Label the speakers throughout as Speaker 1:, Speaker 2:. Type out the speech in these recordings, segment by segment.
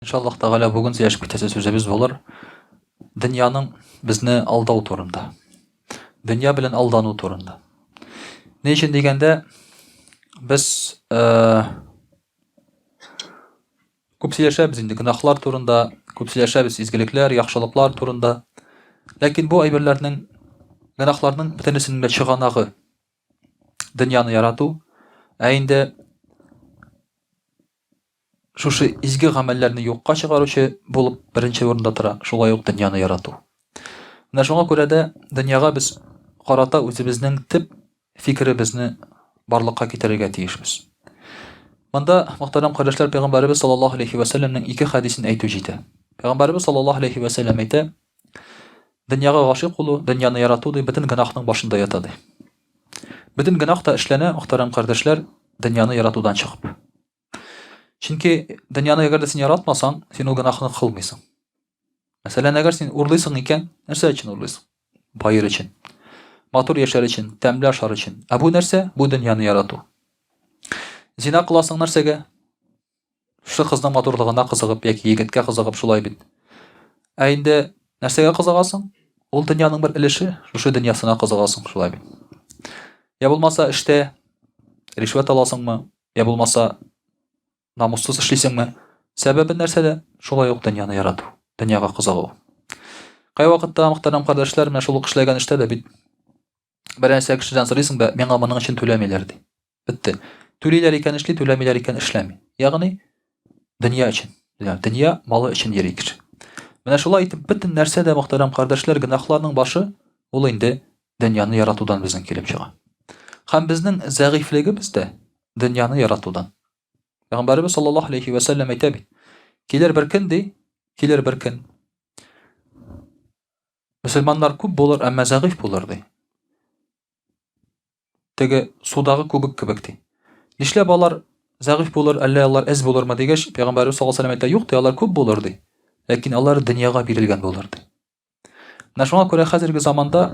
Speaker 1: Иншаллаһ Тәгалә бүген сөйләшеп китәсе сүзебез булыр. Дөньяның безне алдау турында. Дөнья белән алдану турында. Ни өчен дигәндә, без э, күп сөйләшәбез инде гөнаһлар турында, күп сөйләшәбез изгелекләр, яхшылыклар турында. Ләкин бу әйберләрнең гөнаһларның бөтенесенең дә чыганагы дөньяны ярату, ә инде шушы изге гамәлләрне юкка чыгаручы булып беренче урында тора, шулай ук дөньяны ярату. Менә шуңа күрә дә дөньяга без карата үзебезнең төп фикеребезне барлыкка китерергә тиешбез. Монда, мөхтәрәм кардәшләр, Пәйгамбәребез саллаллаһу алейхи ва сәлләмнең ике хәдисен әйтү җитә. Пәйгамбәребез саллаллаһу алейхи ва сәлләм әйтә, дөньяга гашыйк булу, дөньяны ярату ди, бөтен гөнаһның башында ята ди. Бөтен гөнаһ та эшләнә, мөхтәрәм кардәшләр, дөньяны яратудан чыгып. Чөнки дөньяны әгәр дә син яратмасаң, син ул гөнаһны кылмыйсың. Мәсәлән, әгәр син урлыйсың икән, нәрсә өчен урлыйсың? Баер өчен. Матур яшәр өчен, тәмле ашар өчен. Ә бу нәрсә? Бу дөньяны ярату. Зина кыласың нәрсәгә? Шушы кызның матурлыгына кызыгып яки егеткә кызыгып шулай бит. Ә инде нәрсәгә кызыгасың? Ул дөньяның бер өлеше, шушы дөньясына кызыгасың шулай бит. Я булмаса эштә ришвәт аласыңмы, Я булмаса, намуссыз эшлисеңме? Сәбәбе нәрсәдә? Шулай ук дөньяны ярату, дөньяга кызыгу. Кайвакытта, мөхтәрәм кардәшләр, менә шул ук эшләгән эштә дә бит бер нәрсә кешедән сорыйсың да, миңа моның өчен түләмиләр ди. Бетте. Түлиләр икән эшли, түләмиләр икән эшләми. Ягъни дөнья өчен. Дөнья малы өчен йөри кеше. Менә шулай итеп бөтен нәрсә дә, мөхтәрәм кардәшләр, гөнаһларның башы ул инде дөньяны яратудан безнең килеп чыга. Һәм безнең зәгыйфьлегебез дә дөньяны яратудан. Пәйгамбәребез саллаллаһу алейхи ва сәлләм әйтә бит. Килер бер көн ди, килер бер көн. Мөселманнар күп булыр, әмма зәгыйфь булыр ди. Теге судагы күбек кебек ди. Нишләп алар зәгыйфь булыр, әллә алар әз булырмы дигәч, Пәйгамбәребез саллаллаһу алейхи ва сәлләм әйтә, юк ди, алар күп булыр ди. Ләкин алар дөньяга бирелгән булыр ди. Менә шуңа күрә хәзерге заманда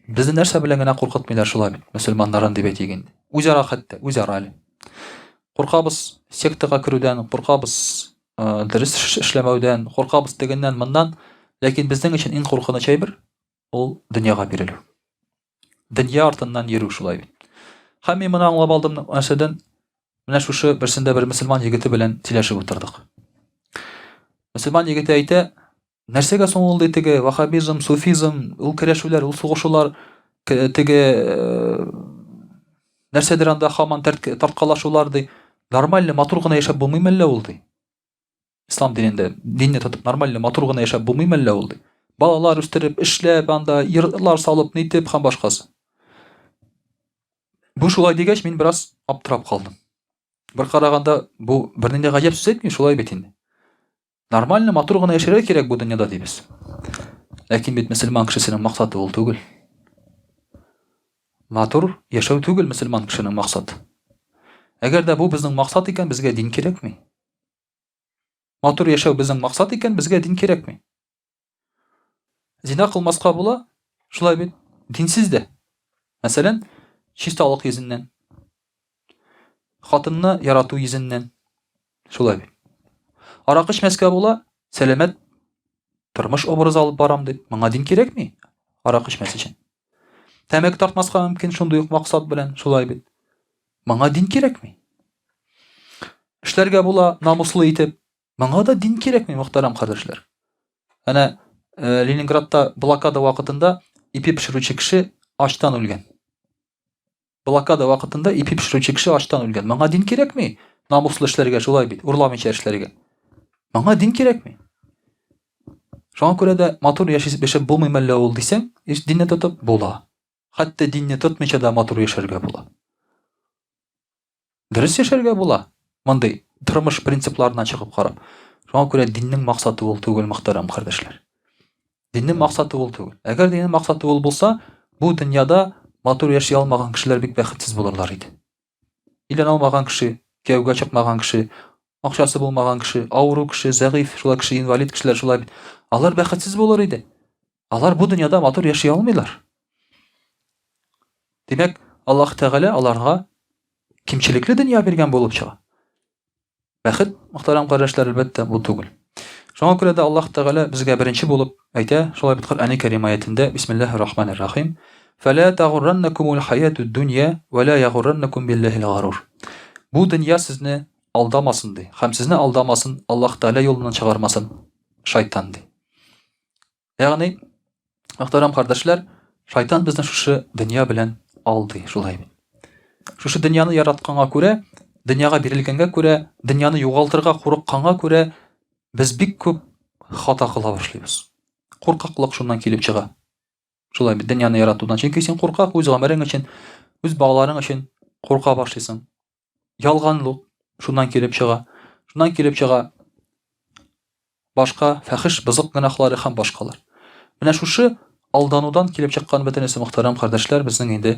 Speaker 1: безне нәрсә белән генә куркытмыйлар шулай бит, мөселманнарын дип әйтик инде. Үзара хәтта, үзара әле. Куркабыз сектага керүдән, куркабыз э, дөрес эшләмәүдән, куркабыз тегеннән, моннан. Ләкин безнең өчен иң куркыныч әйбер ул дөньяга бирелү. Дөнья артыннан йөрү шулай бит. Һәм мин моны аңлап алдым нәрсәдән? Менә шушы берсендә бер мөселман егете белән сөйләшеп утырдык. Мөселман егете әйтә, нәрсәгә соң ул ди теге ваххабизм, суфизм, ул көрәшүләр, ул сугышулар, теге э, нәрсәдер анда һаман тарткалашулар ди. Нормально, матур гына яшәп булмый мәллә ул ди. Ислам динендә динне тотып нормально, матур гына яшәп булмый мәллә ул ди. Балалар үстереп, эшләп анда, йортлар салып, нитеп һәм башкасы. Бу шулай дигәч, мин бераз аптырап калдым. Бер караганда, бу бернинди гаҗәп сүз әйтми, шулай бит инде. Нормально, матур гына яшәргә кирәк бу дөньяда дибез. Ләкин бит мөселман кешесенең максаты ул түгел. Матур яшәү түгел мөселман кешенең максаты. Әгәр дә бу безнең максат икән, безгә дин кирәкми. Матур яшәү безнең максат икән, безгә дин кирәкми. Зина кылмаска була, шулай бит, динсез дә. Мәсәлән, чисталык йөзеннән. Хатынны ярату йөзеннән. Шулай бит. Аракы эчмәскә була, сәламәт тормыш образы алып барам дип, моңа дин кирәкми. Аракы эчмәс өчен. Тәмәке тартмаска мөмкин шундый ук максат белән, шулай бит. Моңа дин кирәкми. Эшләргә була намуслы итеп. Моңа да дин кирәкми, мөхтәрәм кардәшләр. Әнә э, Ленинградта блокада вакытында ипи пешерүче кеше ачтан үлгән. Блокада вакытында ипи пешерүче кеше ачтан үлгән. Моңа дин кирәкми. Намуслы эшләргә шулай бит, урламыйча эшләргә. Моңа дин кирәкми. Шуңа күрә дә матур яшәп булмый мәллә ул дисәң, динне тотып була. Хәтта динне тотмыйча да матур яшәргә була. Дөрес яшәргә була. Мондый тормыш принципларына чыгып карап. Шуңа күрә диннең максаты ул түгел, мөхтәрәм кардәшләр. Диннең максаты ул түгел. Әгәр диннең максаты ул булса, бу дөньяда матур яши алмаган кешеләр бик бәхетсез булырлар иде. Өйләнә алмаган кеше, кияүгә чыкмаган кеше, акчасы булмаган кеше, авыру кеше, зәгыйфь, шулай кеше, инвалид кешеләр шулай бит. Алар бәхетсез булыр иде. Алар бу дөньяда матур яши алмыйлар. Димәк, Аллаһ Тәгалә аларга кимчелекле дөнья биргән булып чыга. Бәхет, мөхтәрәм кардәшләр, әлбәттә, бу түгел. Шуңа күрә дә Аллаһ Тәгалә безгә беренче булып әйтә, шулай бит Коръәни Кәрим аятендә, Бисмиллаһир Рахманир Рахим, Фәлә тагурраннакумул хаятуд дунья ва ла ягурраннакум биллаһил гарур. Бу дөнья сезне алдамасын ди, һәм сезне алдамасын, Аллаһ Тәгалә юлыннан чыгармасын шайтан ди. Ягъни, мөхтәрәм кардәшләр, шайтан безне шушы дөнья белән алдый, шулай бит. Шушы дөньяны яратканга күрә, дөньяга бирелгәнгә күрә, дөньяны югалтырга курыкканга күрә, без бик күп хата кыла башлыйбыз. Куркаклык шуннан килеп чыга. Шулай бит, дөньяны яратудан. Чөнки син куркак үз гомерең өчен, үз балаларың өчен курка башлыйсың. Ялганлык шуннан килеп чыга. Шуннан килеп чыга башка фәхиш, бозык гөнаһлары һәм башкалар. Менә шушы алданудан килеп чыккан бөтенесе мөхтәрәм кардәшләр безнең инде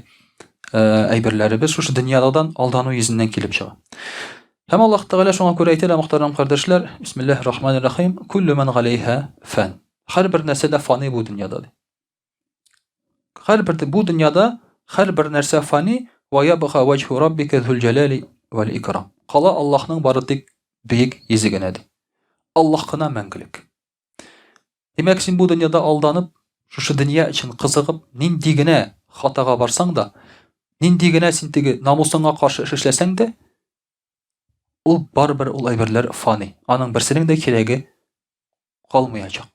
Speaker 1: э, әйберләребез шушы дөньядан алдану йөзеннән килеп чыга. Һәм Аллаһ Тәгалә шуңа күрә әйтә, мөхтәрәм кардәшләр, бисмиллаһир рахманир рахим, куллу ман галәйһа фан. Һәрбер нәрсә дә фани бу дөньяда. Ди. Һәрбер бу дөньяда һәрбер нәрсә фани, ва ябха ваҗһу раббика зул җәлали вәл икрам. Кала Аллаһның бары тик бөек йөзе генә ди. Аллаһ кына мәңгелек. Димәк, син бу дөньяда алданып, шушы дөнья өчен кызыгып, нинди генә хатага барсаң да, нинди генә син теге намусыңа каршы эш эшләсәң дә, ул барыбер ул әйберләр фани. Аның берсенең дә кирәге калмаячак.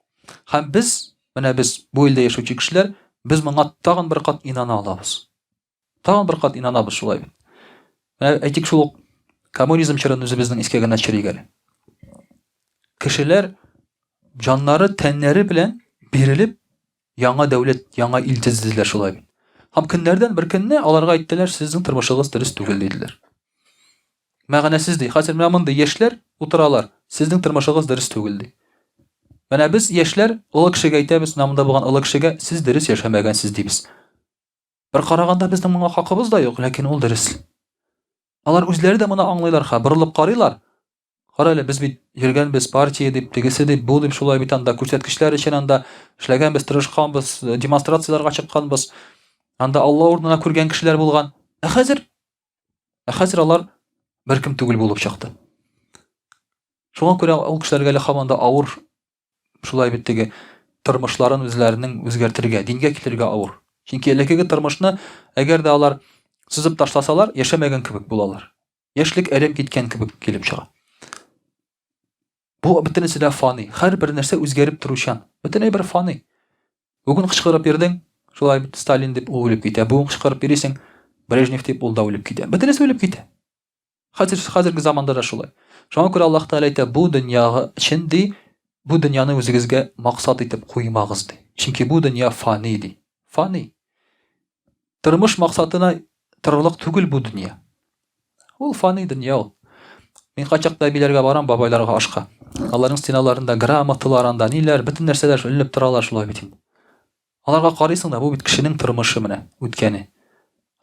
Speaker 1: Һәм без, менә без бу илдә яшәүче кешеләр, без моңа тагын бер кат инана алабыз. Тагын бер кат инанабыз шулай бит. Менә әйтик шул ук коммунизм чорын үзебезнең искә генә төшерик әле. Кешеләр җаннары, тәннәре белән бирелеп яңа дәүләт, яңа ил төзеделәр шулай бит. Һәм көннәрдән бер көнне аларга әйттеләр, сезнең тормышыгыз дөрес түгел диделәр. Мәгънәсез ди. Хәзер менә мондый яшьләр утыралар. Сезнең тормышыгыз дөрес түгел ди. Менә без яшьләр олы кешегә әйтәбез, менә монда булган олы кешегә сез дөрес яшәмәгәнсез дибез. Бер караганда безнең моңа хакыбыз да юк, ләкин ул дөрес. Алар үзләре дә моны аңлыйлар, ха, борылып карыйлар. Кара әле, без бит йөргәнбез партия дип, тегесе дип, бу дип шулай бит анда күрсәткечләр өчен анда эшләгәнбез, тырышканбыз, демонстрацияләргә чыкканбыз. Анда Алла урынына күргән кешеләр булган. Ә хәзер Ә хәзер алар беркем түгел булып чыкты. Шуңа күрә ул кешеләргә әле һаман да авыр шулай бит теге тормышларын үзләренең үзгәртергә, дингә килергә авыр. Чөнки элеккеге тормышны әгәр дә алар сызып ташласалар, яшәмәгән кебек булалар. Яшьлек әрәм киткән кебек килеп чыга. Бу бөтенесе дә фани. Һәрбер нәрсә үзгәреп торучан. Бөтен әйбер фани. Бүген кычкырып йөрдең, шулай бит Сталин дип ул үлеп китә. Бүген кычкырып йөрисең, Брежнев дип ул да үлеп китә. Бөтенесе үлеп китә. Хәзер хәзерге заманда да шулай. Шуңа күрә Аллаһ Тәгалә әйтә, бу дөньяга өчен ди, бу дөньяны үзегезгә максат итеп куймагыз ди. Чөнки бу дөнья фани ди. Фани. Тормыш максатына торырлык түгел бу дөнья. Ул фани дөнья ул. Мин кайчакта әбиләргә барам, бабайларга ашка. Аларның стеналарында грамоталар анда, ниләр, бөтен нәрсәләр эленеп торалар шулай бит инде. Аларга карыйсың да, бу бит кешенең тормышы менә, үткәне.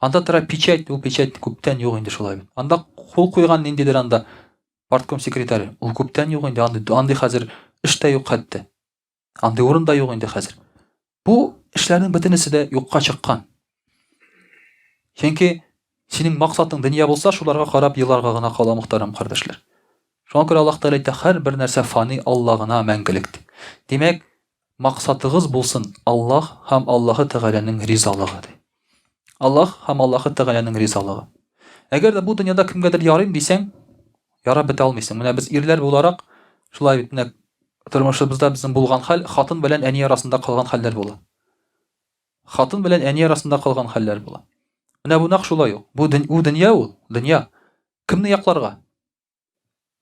Speaker 1: Анда тора печать, ул печать күптән юк инде шулай бит. Анда кул куйган ниндидер анда партком секретаре, ул күптән юк инде, андый, андый хәзер эш тә юк хәтта. Андый урын да юк инде хәзер. Бу эшләрнең бөтенесе дә юкка чыккан. Чөнки синең максатың дөнья булса, шуларга карап еларга гына кала, мөхтәрәм кардәшләр. Шуңа күрә Аллаһ Тәгалә әйтә, һәр бер нәрсә фани, Алла гына мәңгелек. Димәк, максатыгыз булсын Аллаһ һәм Аллаһы Тәгаләнең ризалыгы ди. Аллаһ һәм Аллаһы Тәгаләнең ризалыгы. Әгәр дә бу дөньяда кемгәдер ярыйм дисәң, ярап бетә алмыйсың. Менә без ирләр буларак шулай бит, менә тормышыбызда безнең булган хәл, хатын белән әни арасында калган хәлләр була. Хатын белән әни арасында калган хәлләр була. Менә бу нәкъ шулай ук. Бу дөн, бу дөнья ул, дөнья. Кемне якларга?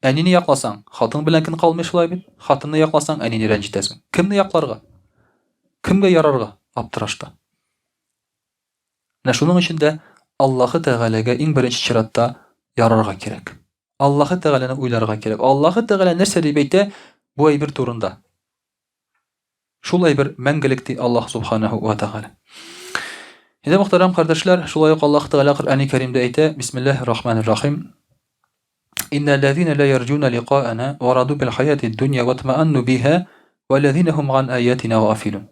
Speaker 1: Әнине якласаң, хатын белән көн калмый шулай бит. Хатынны якласаң, әнине рәнҗетәсең. Кемне якларга? Кемгә ярарга? Аптырашта. Менә шуның өчен дә Аллаһы Тәгаләгә иң беренче чиратта ярарга кирәк. Аллаһы Тәгаләне уйларга кирәк. Аллаһы Тәгалә нәрсә дип әйтә бу әйбер турында? Шул әйбер мәңгелек ди Аллаһ Субханаһу ва Тәгалә. Инде мөхтәрәм кардәшләр, шулай ук Аллаһ Тәгалә Коръәни Кәримдә әйтә, Бисмиллаһир Рахманир Рахим. Инна ләзина ла ярҗуна ликаана ва раду бил хаяти дунья ва тмаанну биха ва ләзина хум ган аятина гафилун.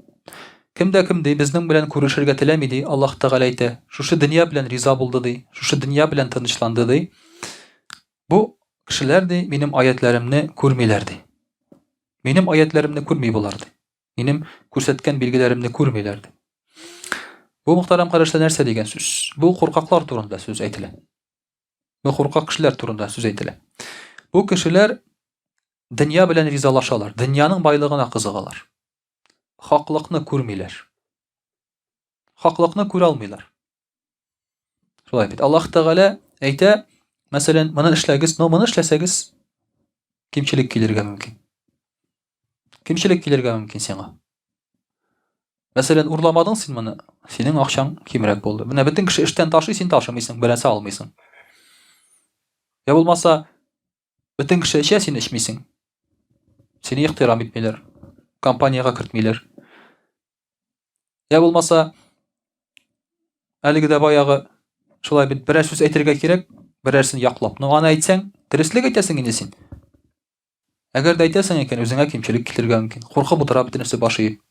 Speaker 1: Кем дә кем ди безнең белән күрешергә теләми ди, Аллаһ Тәгалә әйтә, шушы дөнья белән риза булды ди, шушы дөнья белән тынычланды ди. Бу кешеләр ди, минем аятләремне күрмиләр ди. Минем аятләремне күрми болар ди. Минем күрсәткән билгеләремне күрмиләр ди. Бу мөхтәрәм кардәшләр нәрсә дигән сүз? Бу куркаклар турында сүз әйтелә. Бу куркак кешеләр турында сүз әйтелә. Бу кешеләр дөнья белән ризалашалар, дөньяның байлыгына кызыгалар. Хаклыкны күрмиләр. Хаклыкны күрә алмыйлар. Шулай бит. Аллаһ Тәгалә әйтә, мәсәлән, моны эшләгез, но моны эшләсәгез, кимчелек килергә мөмкин. Кимчелек килергә мөмкин сиңа. Мәсәлән, урламадың син моны, синең акчаң кимрәк булды. Менә бөтен кеше эштән ташый, син ташымыйсың, берәрсе алмыйсың. Я булмаса, бөтен кеше эчә, син эчмисең. Сине ихтирам итмиләр, компаниягә кертмиләр. Я булмаса, әлеге дә баягы шулай бит берәр сүз әйтергә кирәк, берәрсен яклап. Ну, аны әйтсәң, дөреслек әйтәсең инде син. Әгәр дә әйтәсең икән, үзеңә кимчелек килергә мөмкин. Куркып утыра бөтенесе баш иеп.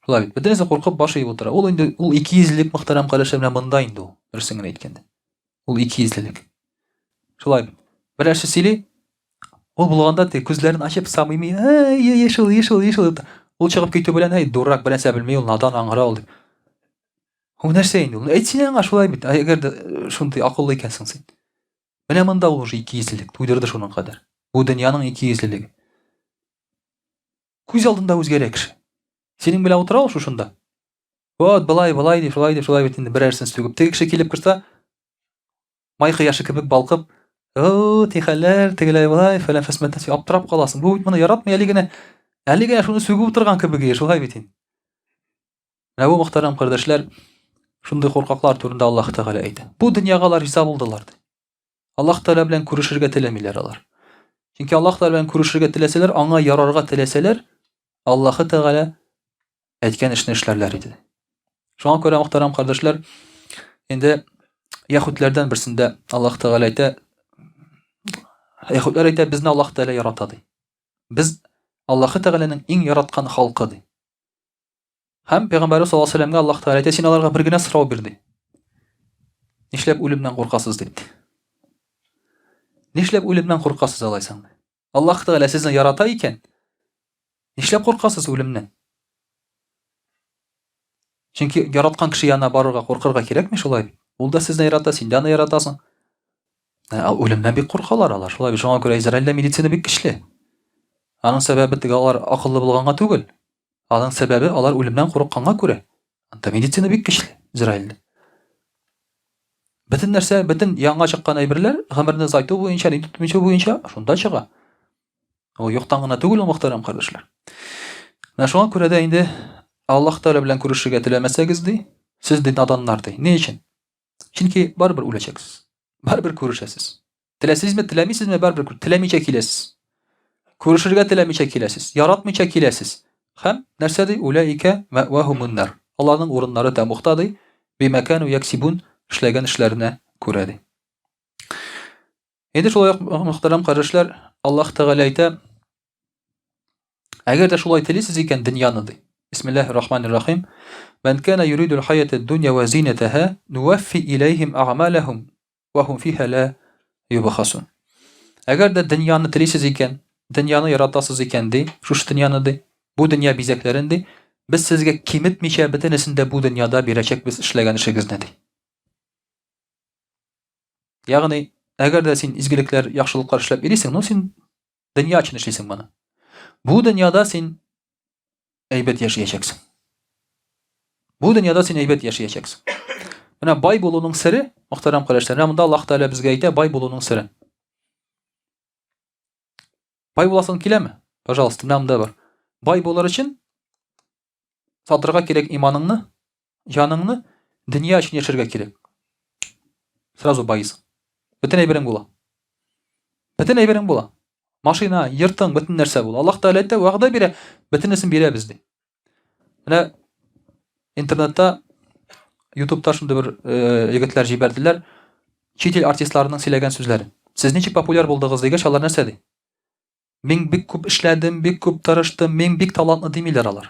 Speaker 1: Шулай бит, бөтенесе куркып баш иеп утыра. Ул инде ул икейөзлелек мөхтәрәм кардәшләр менә монда инде ул, дөресен генә әйткәндә. Ул икейөзлелек. Шулай бит. Берәрсе сөйли, ул булганда теге күзләрен ачып самими, әй, әй, шул, шул, шул. Ул чыгып китү белән, әй, дурак, бернәрсә белми ул, надан, аңгыра ул дип. Ул нәрсә инде ул? Әйт син аңа шулай бит. Әгәр дә шундый акыллы икәнсең син. Менә монда ул уже икейөзлелек туйдырды шуның кадәр. Бу дөньяның икейөзлелеге. Күз алдында үзгәрә кеше. Синең белән утыра ул шушында. Вот, былай, былай дип, шулай дип, шулай бит инде берәрсен сүгеп. Теге кеше килеп керсә, май кояшы кебек балкып, о, тихәләр, тегеләй болай, фәлән фәсмәтән син аптырап каласың. Бу бит моны яратмый, әле генә, әле генә шуны сүгеп утырган кебек, шулай бит инде. Менә бу мөхтәрәм кардәшләр, шундый куркаклар турында Аллаһ Тәгалә әйтә. Бу дөньяга алар риза булдылар ди. Аллаһ Тәгалә белән күрешергә теләмиләр алар. Чөнки Аллаһ Тәгалә белән күрешергә теләсәләр, аңа ярарга теләсәләр, Аллаһ Тәгалә әйткән эшне эшләрләр иде. Шуңа күрә мөхтәрәм кардәшләр, инде яһүдләрдән берсендә Аллаһ Тәгалә әйтә, яһүдләр әйтә, безне Аллаһ Тәгалә ярата ди. Без Аллаһ Тәгаләнең иң яраткан халкы ди. Һәм Пәйгамбәрбез саллаллаһу алейһи вәсәлләмгә Аллаһ Тәгалә әйтә, син аларга бер генә сорау бир ди. Нишләп үлемнән куркасыз дип. Нишләп үлемнән куркасыз алайсаң? Аллаһ Тәгалә сезне ярата икән, нишләп куркасыз үлемнән? Чөнки яраткан кеше янына барырга куркырга кирәкми шулай бит. Ул да сезне ярата, син дә аны яратасың. Ә үлемнән бик куркалар алар. Шулай бит. Шуңа күрә Израильдә медицина бик көчле. Аның сәбәбе теге алар акыллы булганга түгел. Аның сәбәбе алар үлемнән курыкканга күрә. Анда медицина бик көчле Израильдә. Бөтен нәрсә, бөтен яңа чыккан әйберләр гомерне озайту буенча, ни тотмыйча буенча шунда чыга. Ул юктан гына түгел ул, мөхтәрәм кардәшләр. Менә шуңа күрә дә инде Аллаһ Тәгалә белән күрешергә теләмәсәгез ди, сез ди наданнар ди. Ни өчен? Чөнки барыбер үләчәксез. Барыбер күрешәсез. Теләсезме, теләмисезме, барыбер теләмичә киләсез. Күрешергә теләмичә киләсез, яратмыйча киләсез. Һәм нәрсә ди? Улаика мәвахумуннар. Аларның урыннары тәмугта ди, бимәкану яксибун, эшләгән эшләренә күрә ди. Инде шулай ук мөхтәрәм кардәшләр, Аллаһ Тәгалә әйтә, Әгәр дә шулай телисез икән дөньяны ди. Бисмиллаһир рахманир рахим. Мән кана юридул хаятад дунья ва зинатаха нуаффи илейхим а'малахум Ва хум фиха ла юбхасун. Әгәр дә дөньяны телисез икән, дөньяны яратасыз икән, ди, шушы дөньяны, ди, бу дөнья бизәкләрен, ди, без сезгә киметмичә бөтенесен дә бу дөньяда бирәчәкбез эшләгән эшегезне, ди. Ягъни, әгәр дә син изгелекләр, яхшылыклар эшләп йөрисең, ну син дөнья өчен эшлисең моны. Бу дөньяда син әйбәт яшәячәксең. Бу дөньяда син әйбәт яшәячәксең. Менә бай булуның сере, мөхтәрәм кардәшләр, менә монда Аллаһ Тәгалә безгә әйтә бай булуның серен. Бай буласың киләме? Пожалуйста, менә монда бар. Бай булыр өчен сатырга кирәк иманыңны, җаныңны, дөнья өчен яшәргә кирәк. Сразу байысың. Бөтен әйберең була. Бөтен әйберең була. Машина, йортың, бөтен нәрсә була. Аллаһ Тәгалә әйтә, вәгъдә бирә, бөтенесен бирәбез ди. Менә интернетта, ютубта шундый бер э, егетләр җибәрделәр. Чит ил артистларының сөйләгән сүзләре. Сез ничек популяр булдыгыз дигәч, алар нәрсә ди? Мин бик күп эшләдем, бик күп тырыштым, мин бик талантлы димиләр алар.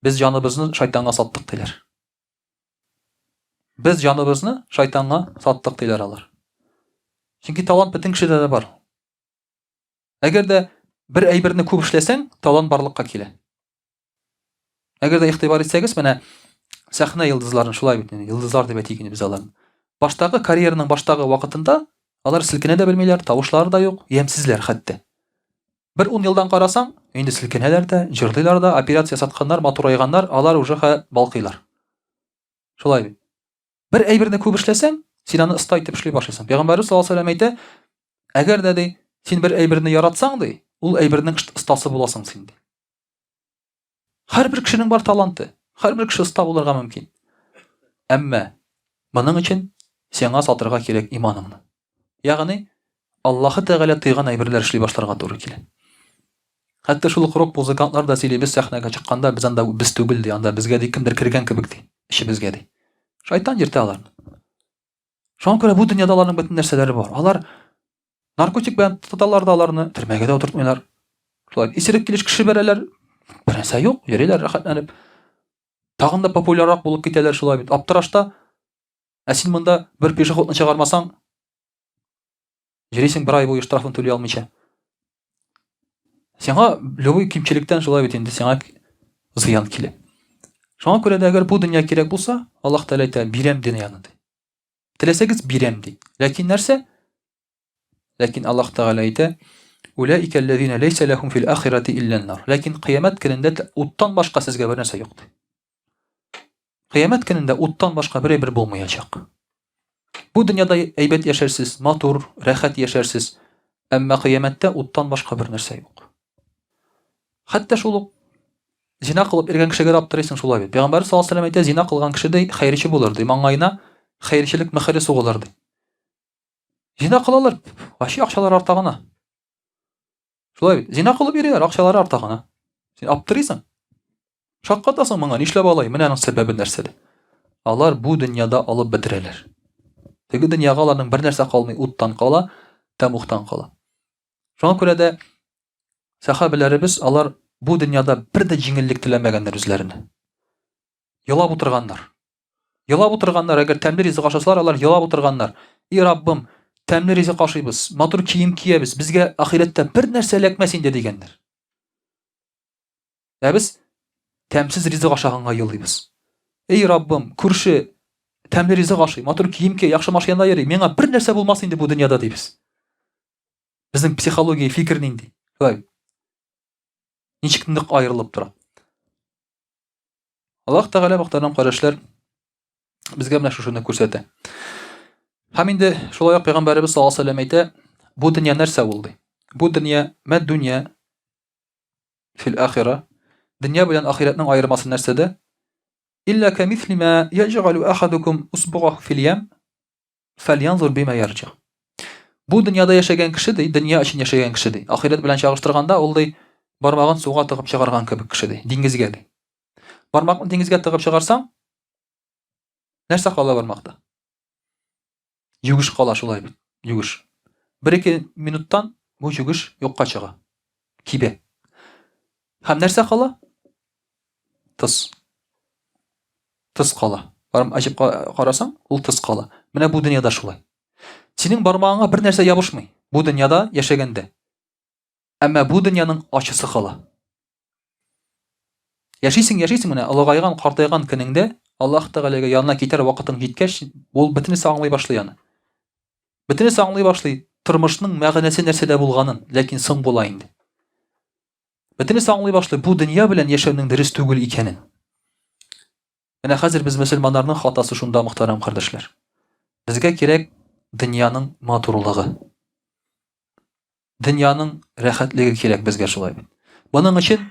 Speaker 1: Без җаныбызны шайтанга саттык диләр. Без җаныбызны шайтанга саттык диләр алар. Чөнки талант бөтен кешедә дә бар. Әгәр дә бер әйберне күп эшләсәң, талант барлыкка килә. Әгәр дә игътибар итсәгез, менә сәхнә йолдызларын шулай бит инде, йолдызлар дип әйтик инде без аларны. Баштагы карьераның баштагы вакытында алар селкенә дә белмиләр, тавышлары да юк, ямьсезләр хәтта. Бер ун елдан карасаң, инде селкенәләр дә, җырлыйлар да, операция ясатканнар, матурайганнар, алар уже балкыйлар. Шулай бит. Бер әйберне күп эшләсәң, син аны оста итеп эшли башлыйсың. Пәйгамбәрбез саллаллаһу алейһи әйтә, әгәр дә ди, син бер әйберне яратсаң ди, ул әйбернең остасы буласың син ди. Һәрбер кешенең бар таланты, һәрбер кеше оста булырга мөмкин. Әмма моның өчен сиңа сатырга кирәк иманыңны. Ягъни Аллаһы Тәгалә тыйган әйберләр эшли башларга туры килә. Хәтта шул ук рок музыкантлар да сөйли, без сәхнәгә чыкканда без анда без түгел ди, анда безгә ди кемдер кергән кебек ди, эчебезгә ди. Шайтан йөртә аларны. Шуңа күрә бу дөньяда аларның бөтен нәрсәләре бар. Алар наркотик белән тоталар да аларны, төрмәгә дә утыртмыйлар. Шулай исерек килеш кеше бәрәләр, бер нәрсә юк, йөриләр рәхәтләнеп. Тагын да популяррак булып китәләр шулай бит. Аптырашта, ә син монда бер пешеходны чыгармасаң, Йөрисең бер ай буе штрафын түли алмыйча. Сиңа любой кимчелектән шулай бит инде сиңа зыян килә. Шуңа күрә дә әгәр бу дөнья кирәк булса, Аллаһ Тәгалә әйтә, бирәм дөньяны ди. Теләсәгез бирәм ди. Ләкин нәрсә? Ләкин Аллаһ Тәгалә әйтә, Улаика аллазина ләйсә ләһум фил ахирати илля нар. Ләкин кыямәт көнендә уттан башка сезгә бер нәрсә юк ди. Кыямәт көнендә уттан башка бер әйбер булмаячак. Бу дөньяда әйбәт яшәрсез, матур, рәхәт яшәрсез, әмма кыямәттә уттан башка бер нәрсә юк. Хәтта шул ук зина кылып йөргән кешегә дә аптырыйсың шулай бит. Пәйгамбәр саллаллаһу алейһи әйтә, зина кылган кеше ди, хәерче булыр ди, маңгаена хәерчелек мөхере сугылыр ди. Зина кылалар, вообще акчалар арта гына. Шулай бит. Зина кылып йөриләр, акчалары арта гына. Син аптырыйсың. Шаккатасың моңа, нишләп алай? Менә аның сәбәбе нәрсәдә. Алар бу дөньяда алып бетерәләр. Теге дөньяга аларның бер нәрсә калмый, уттан кала, тәмугтан кала. Шуңа күрә дә сәхабәләребез алар бу дөньяда бер дә җиңеллек теләмәгәннәр үзләренә. Елап утырганнар. Елап утырганнар, әгәр тәмле ризык ашасалар, алар елап утырганнар. И Раббым, тәмле ризык ашыйбыз, матур кием киябез, безгә ахирәттә бер нәрсә эләкмәс инде дигәннәр. Ә без тәмсез ризык ашаганга елыйбыз. Эй Раббым, күрше тәмле ризык ашый, матур кием кия, яхшы машинада йөри, миңа бер нәрсә булмас инде бу дөньяда дибез. Безнең психология, фикер нинди? Шулай. Ничек нык аерылып тора. Аллаһ Тәгалә мөхтәрәм кардәшләр безгә менә шушыны күрсәтә. Һәм инде шулай ук пәйгамбәребез саллаллаһу алейһи вәсәлләм әйтә, бу дөнья нәрсә ул ди? Бу дөнья мә дөнья фил ахира. Дөнья белән ахирәтнең аермасы нәрсәдә? Илля камисли ма яҗгалу ахадукум усбугаху фил ям фәльянзур бима ярҗа. Бу дөньяда яшәгән кеше ди, дөнья өчен яшәгән кеше ди. Ахирәт белән чагыштырганда ул ди бармагын суга тыгып чыгарган кебек кеше ди, диңгезгә ди. Бармакны диңгезгә тыгып чыгарсаң, нәрсә кала бармакта? Югыш кала шулай бит, югыш. Бер-ике минуттан бу югыш юкка чыга. Кибә. Һәм нәрсә кала? Тыз. Тыз кала. Барым ачып карасаң, ул тыз кала. Менә бу дөньяда шулай. Синең бармагыңа бер нәрсә ябышмый. Бу дөньяда яшәгәндә. Әмма бу дөньяның ачысы кала. Яшисең, яшисең менә олыгайган, картайган көнеңдә Аллаһ Тәгаләгә янына китәр вакытың җиткәч, ул бөтенесе аңлый башлый аны. Бөтенесе аңлый башлый тормышның мәгънәсе нәрсәдә булганын, ләкин соң була инде. Бөтенесе аңлый башлый бу дөнья белән яшәүнең дөрес түгел икәнен. Менә хәзер без мөселманнарның хатасы шунда, мөхтәрәм кардәшләр. Безгә кирәк дөньяның матурлыгы. Дөньяның рәхәтлеге кирәк безгә шулай бит. Моның өчен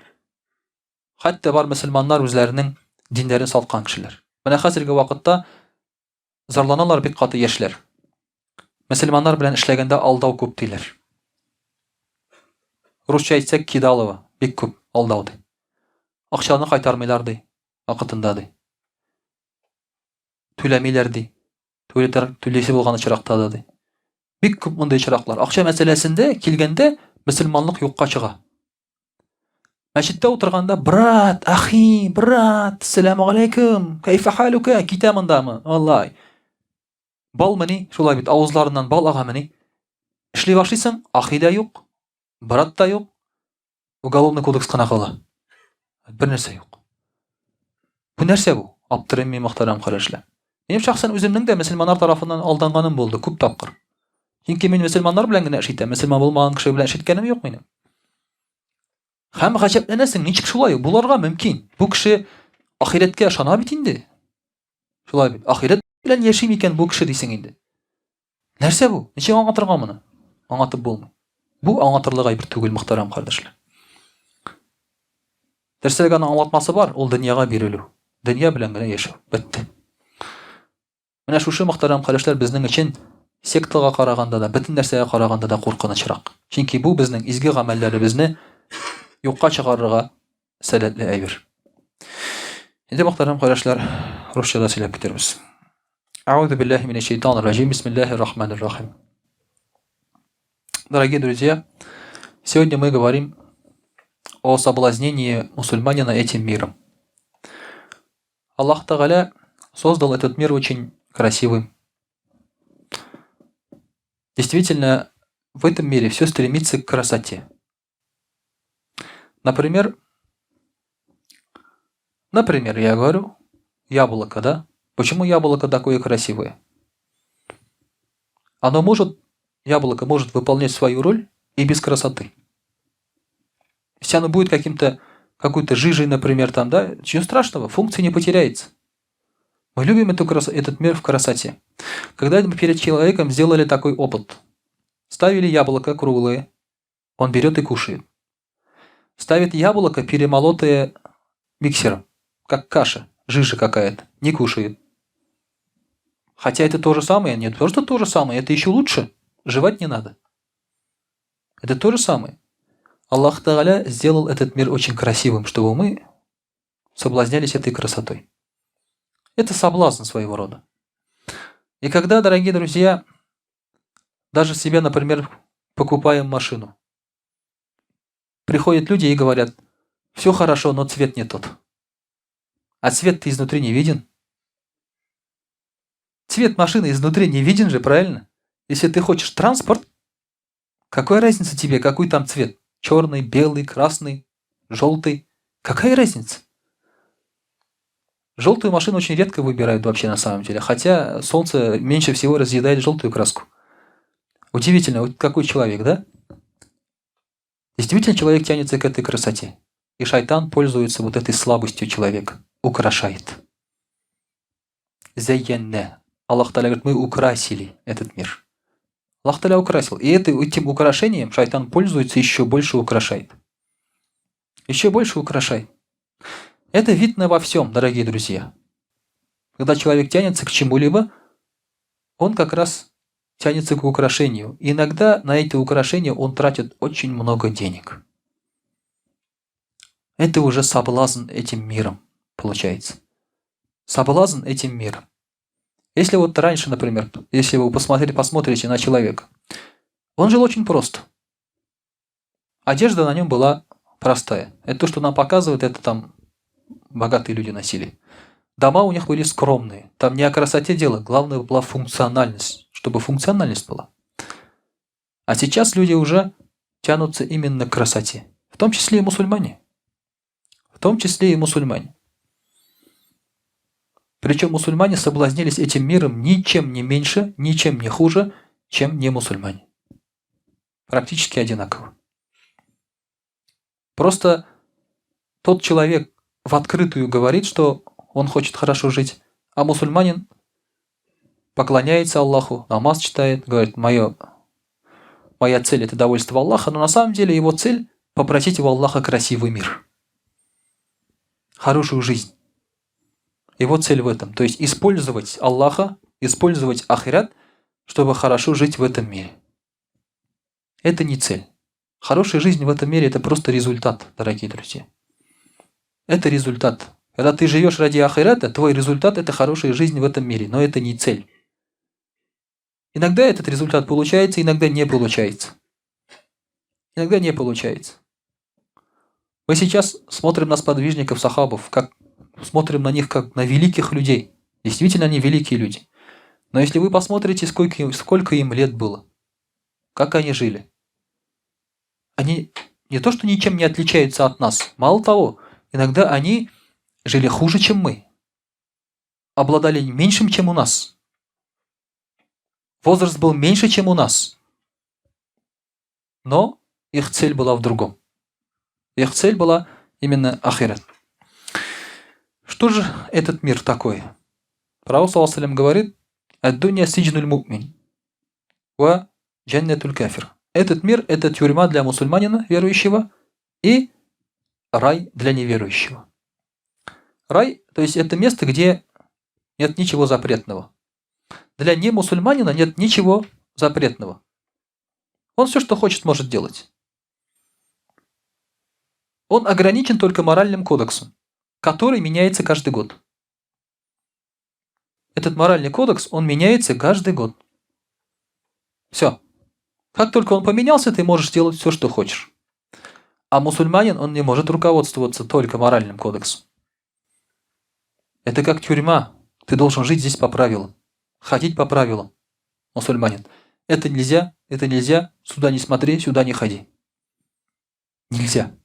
Speaker 1: хәтта бар мөселманнар үзләренең диннәрен саткан кешеләр. Менә хәзерге вакытта Зарланалар бик каты яшьләр. Мөселманнар белән эшләгәндә алдау күп диләр. Русча әйтсәк, кидалово, бик күп алдау ди. Акчаны кайтармыйлар ди, вакытында ди. Түләмиләр ди. Түләтер, түлисе булган очракта да ди. Бик күп мондый очраклар. Акча мәсьәләсендә килгәндә мөселманлык юкка чыга. Мәчеттә утырганда, брат, ахи, брат, сәламу алейкум, кәйфә халюка, китә мондамы? Аллай. Балмыни? Шулай бит, авызларыннан бал агамыни? Эшли башлыйсың, ахи да юк, брат та юк, уголовный кодекс кына кала. Бер нәрсә юк. Бу нәрсә бу? Аптырыйм мин, мөхтәрәм кардәшләр. Минем шәхсән үземнең дә мөселманнар тарафыннан алданганым булды күп тапкыр. Чөнки мин мөселманнар белән генә эш итәм, мөселман булмаган кеше белән эш иткәнем юк минем. Һәм гаҗәпләнәсең, ничек шулай буларга мөмкин? Бу кеше ахирәткә ышана бит инде. Шулай бит. Ахирәт белән яши микән бу кеше дисең инде. Нәрсә бу? Ничек аңлатырга моны? Аңлатып булмый. Бу аңлатырлык әйбер түгел, мөхтәрәм кардәшләр. Дөресрәге аның аңлатмасы бар, ул дөньяга бирелү. Дөнья белән генә яшәү. Бетте. Менә шушы мөхтәрәм кардәшләр безнең өчен сектага караганда да, бөтен нәрсәгә караганда да куркынычрак. Чөнки бу безнең изге гамәлләребезне юкка чыгарырга сәләтле әйбер. Инде мөхтәрәм кардәшләр, русча да сөйләп китербез. Аузу биллахи минәш шайтанир раҗим. Бисмиллахир рахманир рахим. Дорогие друзья, сегодня мы говорим о соблазнении мусульманина этим миром. Аллах Тагаля создал этот мир очень красивым. Действительно, в этом мире все стремится к красоте. Например, например, я говорю, яблоко, да? Почему яблоко такое красивое? Оно может, яблоко может выполнять свою роль и без красоты. Если оно будет каким-то, какой-то жижей, например, там, да, ничего страшного, функция не потеряется. Мы любим эту крас... этот мир в красоте. Когда мы перед человеком сделали такой опыт, ставили яблоко круглое, он берет и кушает. Ставит яблоко, перемолотое миксером, как каша, жижа какая-то, не кушает. Хотя это то же самое, нет, просто то же самое, это еще лучше, жевать не надо. Это то же самое. Аллах Тагаля сделал этот мир очень красивым, чтобы мы соблазнялись этой красотой. Это соблазн своего рода. И когда, дорогие друзья, даже себе, например, покупаем машину, приходят люди и говорят, все хорошо, но цвет не тот. А цвет-то изнутри не виден. Цвет машины изнутри не виден же, правильно? Если ты хочешь транспорт, какая разница тебе, какой там цвет? Черный, белый, красный, желтый. Какая разница? Желтую машину очень редко выбирают вообще на самом деле, хотя солнце меньше всего разъедает желтую краску. Удивительно, вот какой человек, да? Действительно, человек тянется к этой красоте. И шайтан пользуется вот этой слабостью человека, украшает. Зайянна. Аллах Таля говорит, мы украсили этот мир. Аллах Таля украсил. И это, этим украшением шайтан пользуется, еще больше украшает. Еще больше украшает. Это видно во всем, дорогие друзья. Когда человек тянется к чему-либо, он как раз тянется к украшению. И иногда на эти украшения он тратит очень много денег. Это уже соблазн этим миром, получается. Соблазн этим миром. Если вот раньше, например, если вы посмотрели, посмотрите на человека, он жил очень просто. Одежда на нем была простая. Это то, что нам показывают, это там богатые люди носили. Дома у них были скромные. Там не о красоте дело, главное была функциональность, чтобы функциональность была. А сейчас люди уже тянутся именно к красоте. В том числе и мусульмане. В том числе и мусульмане. Причем мусульмане соблазнились этим миром ничем не меньше, ничем не хуже, чем не мусульмане. Практически одинаково. Просто тот человек в открытую говорит, что он хочет хорошо жить, а мусульманин поклоняется Аллаху, намаз читает, говорит, мое, моя цель – это довольство Аллаха, но на самом деле его цель – попросить у Аллаха красивый мир, хорошую жизнь. Его цель в этом, то есть использовать Аллаха, использовать ахират, чтобы хорошо жить в этом мире. Это не цель. Хорошая жизнь в этом мире – это просто результат, дорогие друзья. Это результат. Когда ты живешь ради ахирата, твой результат – это хорошая жизнь в этом мире, но это не цель. Иногда этот результат получается, иногда не получается. Иногда не получается. Мы сейчас смотрим на сподвижников сахабов, как, смотрим на них как на великих людей. Действительно, они великие люди. Но если вы посмотрите, сколько, сколько им лет было. Как они жили? Они не то, что ничем не отличаются от нас. Мало того, иногда они жили хуже, чем мы. Обладали меньшим, чем у нас. Возраст был меньше, чем у нас. Но их цель была в другом. Их цель была именно ахират. Что же этот мир такой? Пророк, саллаллаху говорит, «Ад-дунья сиджнуль мукмин, ва джаннатуль кафир». Этот мир – это тюрьма для мусульманина, верующего, и рай для неверующего. Рай, то есть это место, где нет ничего запретного. Для немусульманина нет ничего запретного. Он все, что хочет, может делать. Он ограничен только моральным кодексом, который меняется каждый год. Этот моральный кодекс, он меняется каждый год. Все. Как только он поменялся, ты можешь делать все, что хочешь. А мусульманин, он не может руководствоваться только моральным кодексом. Это как тюрьма. Ты должен жить здесь по правилам. Ходить по правилам. Мусульманин. Это нельзя, это нельзя, сюда не смотри, сюда не ходи. Нельзя.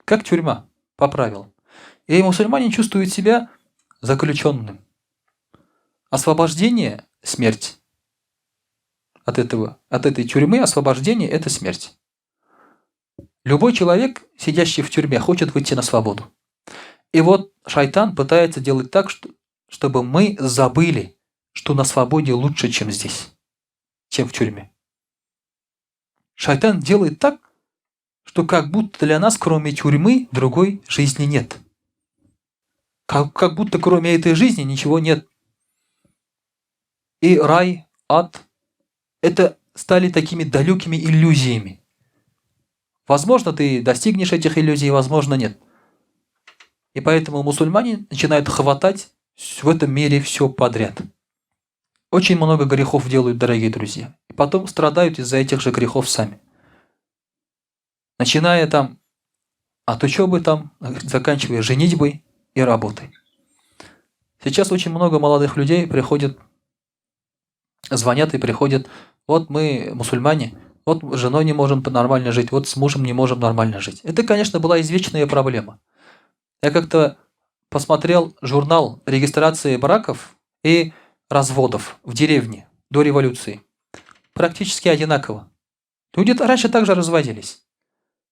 Speaker 1: Как тюрьма, по правилам. И мусульманин чувствует себя заключенным. Освобождение – смерть. От этого, от этой тюрьмы освобождение – это смерть. Любой человек, сидящий в тюрьме, хочет выйти на свободу. И вот шайтан пытается делать так, чтобы мы забыли, что на свободе лучше, чем здесь, чем в тюрьме. Шайтан делает так, что как будто для нас, кроме тюрьмы, другой жизни нет. Как будто кроме этой жизни ничего нет. И рай, ад – это стали такими далекими иллюзиями. Возможно, ты достигнешь этих иллюзий, возможно, нет. И поэтому мусульмане начинают хватать в этом мире все подряд. Очень много грехов делают, дорогие друзья. И потом страдают из-за этих же грехов сами. Начиная там от учебы, там, заканчивая женитьбой и работой. Сейчас очень много молодых людей приходят, звонят и приходят. Вот мы мусульмане, вот с женой не можем нормально жить, вот с мужем не можем нормально жить. Это, конечно, была извечная проблема. Я как-то посмотрел журнал регистрации браков и разводов в деревне до революции. Практически одинаково. Люди раньше также разводились.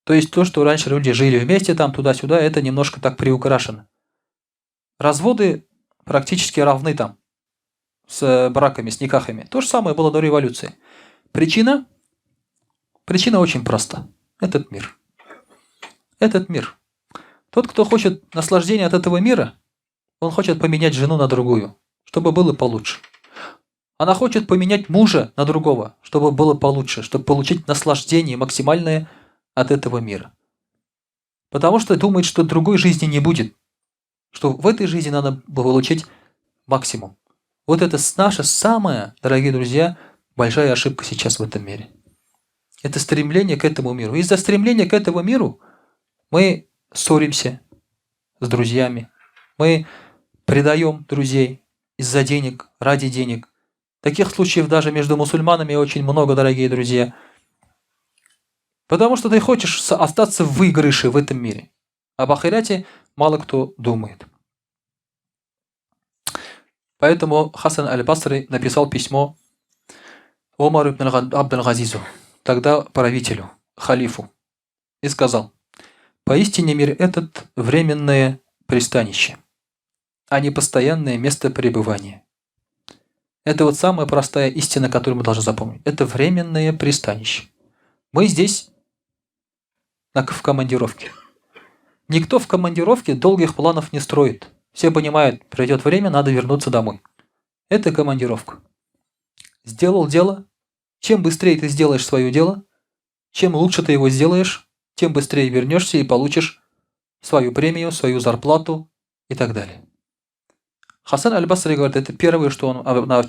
Speaker 1: То есть то, что раньше люди жили вместе, там туда-сюда, это немножко так приукрашено. Разводы практически равны там с браками, с никахами. То же самое было до революции. Причина? Причина очень проста. Этот мир. Этот мир. Тот, кто хочет наслаждения от этого мира, он хочет поменять жену на другую, чтобы было получше. Она хочет поменять мужа на другого, чтобы было получше, чтобы получить наслаждение максимальное от этого мира. Потому что думает, что другой жизни не будет, что в этой жизни надо получить максимум. Вот это наша самая, дорогие друзья, большая ошибка сейчас в этом мире. Это стремление к этому миру. Из-за стремления к этому миру мы ссоримся с друзьями, мы предаем друзей из-за денег, ради денег. Таких случаев даже между мусульманами очень много, дорогие друзья. Потому что ты хочешь остаться в выигрыше в этом мире. Об ахирате мало кто думает. Поэтому Хасан аль-Басри написал письмо Омару ибн Абд-аль-Газизу, тогда правителю, халифу, и сказал: «Поистине мир этот – временное пристанище, а не постоянное место пребывания». Это вот самая простая истина, которую мы должны запомнить. Это временное пристанище. Мы здесь в командировке. Никто в командировке долгих планов не строит. Все понимают, пройдет время, надо вернуться домой. Это командировка. Сделал дело. Чем быстрее ты сделаешь свое дело, чем лучше ты его сделаешь, тем быстрее вернешься и получишь свою премию, свою зарплату и так далее. Хасан аль-Басри говорит, это первое, что он,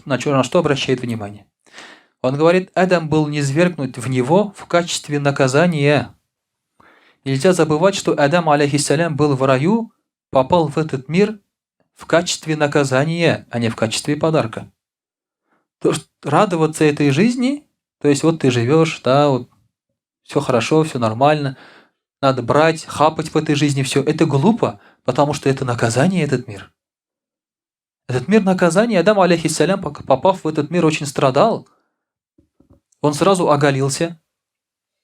Speaker 1: на что обращает внимание. Он говорит, Адам был низвергнут в него в качестве наказания. Нельзя забывать, что Адам, алейхиссалям, был в раю, попал в этот мир в качестве наказания, а не в качестве подарка. То есть радоваться этой жизни, То есть вот ты живешь, да, вот все хорошо, все нормально, надо брать, хапать в этой жизни все. Это глупо, потому что это наказание этот мир. Этот мир наказание. Адам, алейхиссалям, попав в этот мир, очень страдал. Он сразу оголился,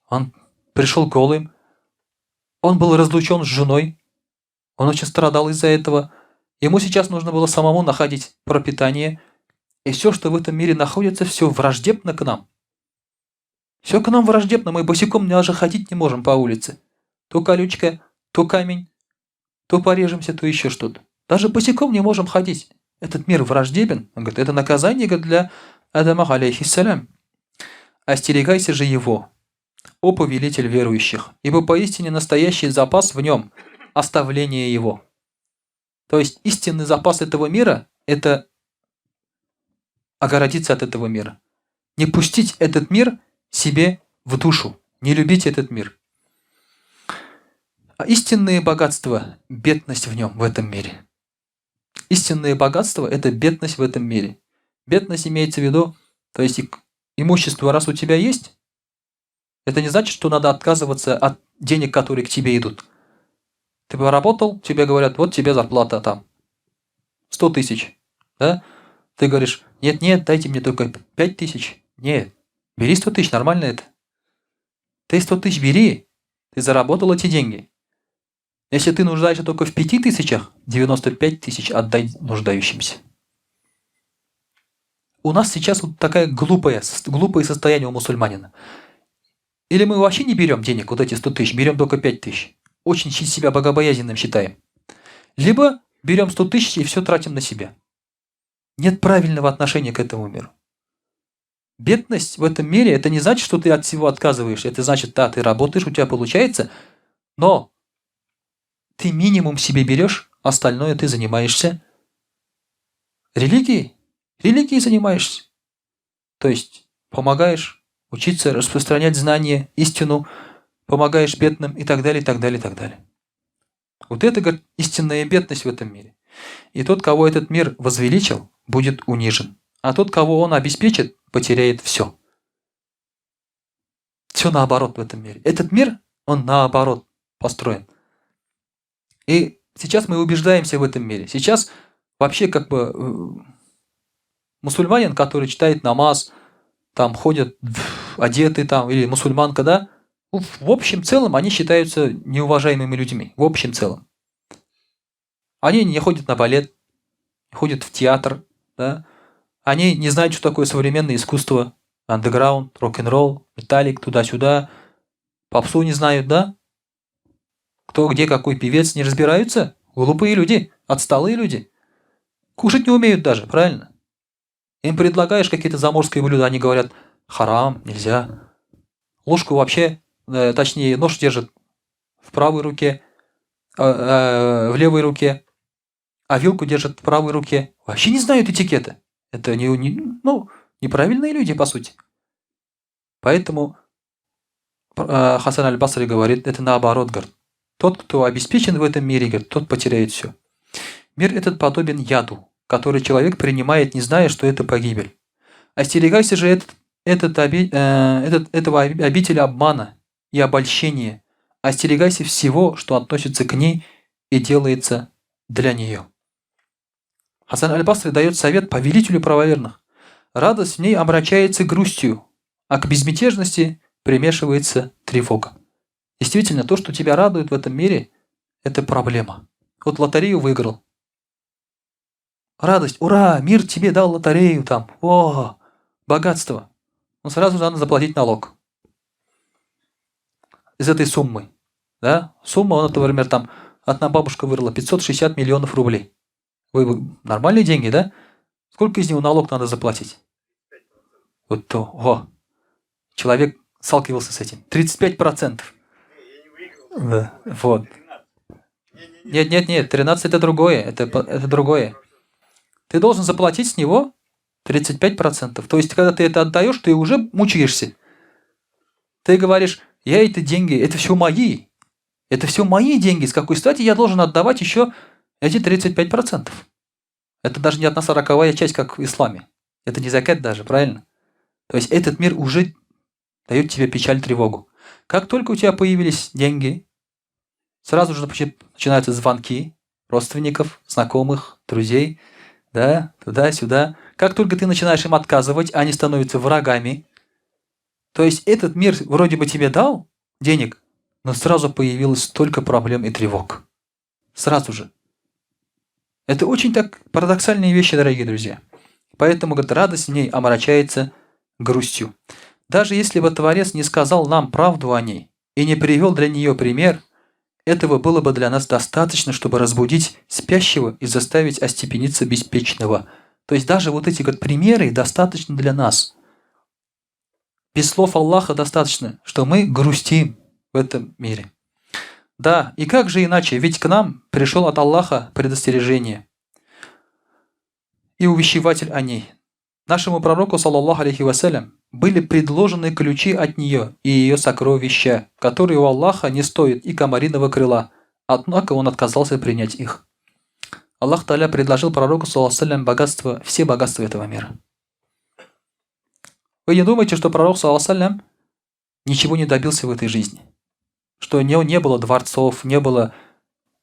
Speaker 1: он пришел голым, он был разлучен с женой, он очень страдал из-за этого. Ему сейчас нужно было самому находить пропитание. И все, что в этом мире находится, все враждебно к нам. Все к нам враждебно, мы босиком даже ходить не можем по улице. То колючка, то камень, то порежемся, то еще что-то. Даже босиком не можем ходить. Этот мир враждебен. Он говорит, это наказание для Адама, алейхиссалям. Остерегайся же его, о повелитель верующих, ибо поистине настоящий запас в нем – оставление его. То есть истинный запас этого мира – это огородиться от этого мира. Не пустить этот мир себе в душу, не любить этот мир. А истинные богатства – бедность в нем, в этом мире. Истинное богатство – это бедность в этом мире. Бедность имеется в виду, то есть имущество раз у тебя есть, это не значит, что надо отказываться от денег, которые к тебе идут. Ты поработал, тебе говорят, вот тебе зарплата там 100 тысяч. Да? Ты говоришь, нет-нет, дайте мне только 5 тысяч. Нет, бери 100 тысяч, нормально это. Ты 100 тысяч бери, ты заработал эти деньги. Если ты нуждаешься только в 5 тысячах, 95 тысяч отдай нуждающимся. У нас сейчас вот такая глупое состояние у мусульманина. Или мы вообще не берем денег, вот эти 100 тысяч, берем только 5 тысяч. Очень себя богобоязненным считаем. Либо берем 100 тысяч и все тратим на себя. Нет правильного отношения к этому миру. Бедность в этом мире, это не значит, что ты от всего отказываешься. Это значит, да, ты работаешь, у тебя получается, но ты минимум себе берешь, остальное ты занимаешься религией. Религией занимаешься. То есть помогаешь учиться, распространять знания, истину, помогаешь бедным и так далее, и так далее, и так далее. Вот это, говорит, истинная бедность в этом мире. И тот, кого этот мир возвеличил, будет унижен. А тот, кого он обеспечит, потеряет все. Все наоборот в этом мире. Этот мир, он наоборот построен. И сейчас мы убеждаемся в этом мире. Сейчас вообще как бы мусульманин, который читает намаз, там ходят одетый там, или мусульманка, да, в общем целом они считаются неуважаемыми людьми. В общем целом. Они не ходят на балет, ходят в театр, да. Они не знают, что такое современное искусство, андеграунд, рок-н-ролл, металлик, туда-сюда. Попсу не знают, да? Кто где какой певец, не разбираются? Глупые люди, отсталые люди. Кушать не умеют даже, правильно? Им предлагаешь какие-то заморские блюда, они говорят, харам, нельзя. Ложку вообще, точнее, нож держит в правой руке, в левой руке, а вилку держит в правой руке. Вообще не знают этикета. Это неправильные люди, по сути. Поэтому Хасан аль-Басри говорит, это наоборот, говорит. Тот, кто обеспечен в этом мире, говорит, тот потеряет все. Мир этот подобен яду, который человек принимает, не зная, что это погибель. Остерегайся же этого обителя обмана и обольщения. Остерегайся всего, что относится к ней и делается для нее. Хасан аль-Басри дает совет повелителю правоверных. Радость в ней омрачается грустью, а к безмятежности примешивается тревога. Действительно, то, что тебя радует в этом мире, это проблема. Вот лотерею выиграл. Радость, ура, мир тебе дал лотерею там, о, богатство. Но сразу надо заплатить налог. Из этой суммы. Да? Сумма, например, там, одна бабушка выиграла 560 миллионов рублей. Вы нормальные деньги, да? Сколько из него налог надо заплатить? Вот то, о, человек сталкивался с этим. 35%. Да, вот. Нет, нет, нет, 13 это другое, это другое. Ты должен заплатить с него 35%. То есть, когда ты это отдаешь, ты уже мучаешься. Ты говоришь, я эти деньги, это все мои. Это все мои деньги. С какой стати я должен отдавать еще эти 35%? Это даже не 1/40 часть, как в исламе. Это не закят даже, правильно? То есть, этот мир уже Дает тебе печаль, тревогу. Как только у тебя появились деньги, сразу же начинаются звонки родственников, знакомых, друзей, да, туда-сюда. Как только ты начинаешь им отказывать, они становятся врагами. То есть этот мир вроде бы тебе дал денег, но сразу появилось столько проблем и тревог. Сразу же. Это очень так парадоксальные вещи, дорогие друзья. Поэтому, говорит, радость в ней омрачается грустью. Даже если бы Творец не сказал нам правду о ней и не привел для нее пример, этого было бы для нас достаточно, чтобы разбудить спящего и заставить остепениться беспечного. То есть даже вот эти, говорит, примеры достаточно для нас. Без слов Аллаха достаточно, что мы грустим в этом мире. Да, и как же иначе, ведь к нам пришел от Аллаха предостережение и увещеватель о ней. Нашему пророку, саллаллаху алейхи вассалям, были предложены ключи от нее и ее сокровища, которые у Аллаха не стоят и комариного крыла, однако он отказался принять их. Аллах Тааля предложил пророку, саллаллаху алейхи богатство, все богатства этого мира. Вы не думайте, что пророк, саллаллаху алейхи ничего не добился в этой жизни, что у него не было дворцов, не было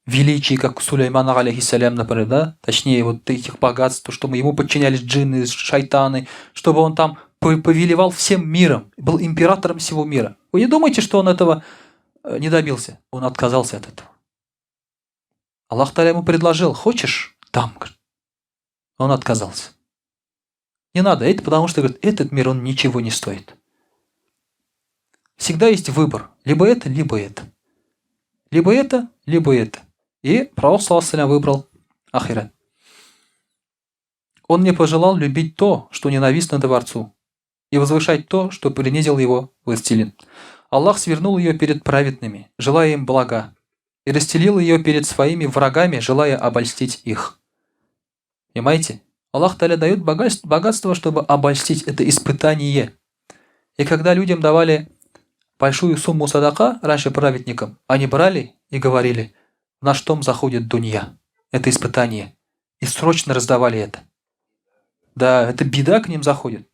Speaker 1: величий, как у Сулеймана, алейхиссалям, например, да? Точнее, вот этих богатств, чтобы ему подчинялись джинны, шайтаны, чтобы он там повелевал всем миром, был императором всего мира. Вы не думайте, что он этого не добился. Он отказался от этого. Аллах Тааля ему предложил: хочешь? Дам. Он отказался. Не надо это, потому что, говорит, этот мир, он ничего не стоит. Всегда есть выбор. Либо это, либо это. Либо это, либо это. И пророк, саллаллаху, выбрал ахират. Он не пожелал любить то, что ненавистно Творцу, и возвышать то, что принизил его властелин. Аллах свернул ее перед праведными, желая им блага, и расстелил ее перед своими врагами, желая обольстить их. Понимаете? Аллах Таля дает богатство, чтобы обольстить, это испытание. И когда людям давали большую сумму садака, раньше праведникам, они брали и говорили: в наш дом заходит дунья. Это испытание. И срочно раздавали это. Да, это беда к ним заходит.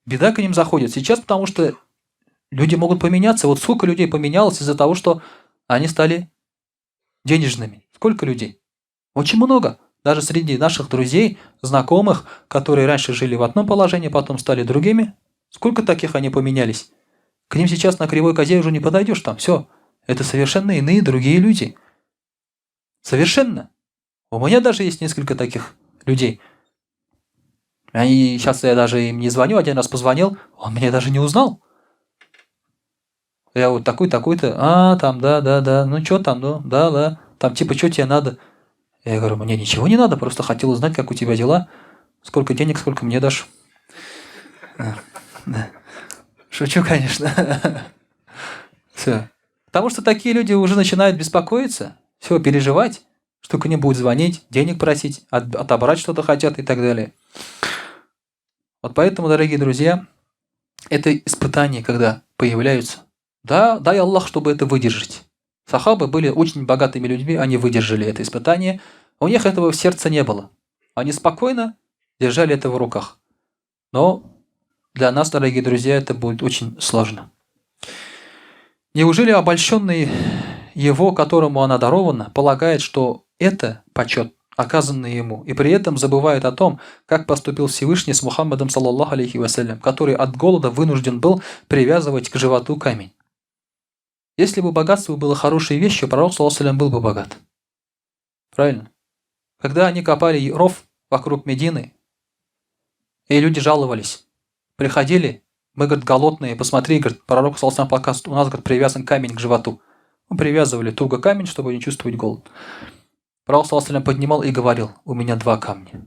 Speaker 1: Беда к ним заходит. Сейчас, потому что люди могут поменяться. Вот сколько людей поменялось из-за того, что они стали денежными. Сколько людей? Очень много. Даже среди наших друзей, знакомых, которые раньше жили в одном положении, потом стали другими. Сколько таких они поменялись? К ним сейчас на кривой козе уже не подойдешь там. Все. Это совершенно иные, другие люди. Совершенно. У меня даже есть несколько таких людей. Они, сейчас я даже им не звоню, один раз позвонил, он меня даже не узнал. Я вот такой, такой-то, а, там, да, да, да, ну чё там, ну, да, да, там типа, чё тебе надо? Я говорю, мне ничего не надо, просто хотел узнать, как у тебя дела, сколько денег, сколько мне дашь. Шучу, конечно. Все. Потому что такие люди уже начинают беспокоиться, все, переживать, что к ним будут звонить, денег просить, отобрать что-то хотят и так далее. Вот поэтому, дорогие друзья, это испытания, когда появляются. Да, дай Аллах, чтобы это выдержать. Сахабы были очень богатыми людьми, они выдержали это испытание. У них этого в сердце не было. Они спокойно держали это в руках. Но для нас, дорогие друзья, это будет очень сложно. Неужели обольщенный его, которому она дарована, полагает, что это почет, оказанный ему, и при этом забывает о том, как поступил Всевышний с Мухаммадом, саллаллаху алейхи вассалям, который от голода вынужден был привязывать к животу камень? Если бы богатство было хорошей вещью, пророк, саллаллаху алейхи, был бы богат. Правильно? Когда они копали ров вокруг Медины, и люди жаловались, приходили, мы, говорит, голодные, посмотри, говорит, пророк, саллаллаху алейхи, показывает, у нас, говорит, привязан камень к животу. Мы привязывали туго камень, чтобы не чувствовать голод. Пророк, саллаллаху алейхи, поднимал и говорил: у меня два камня.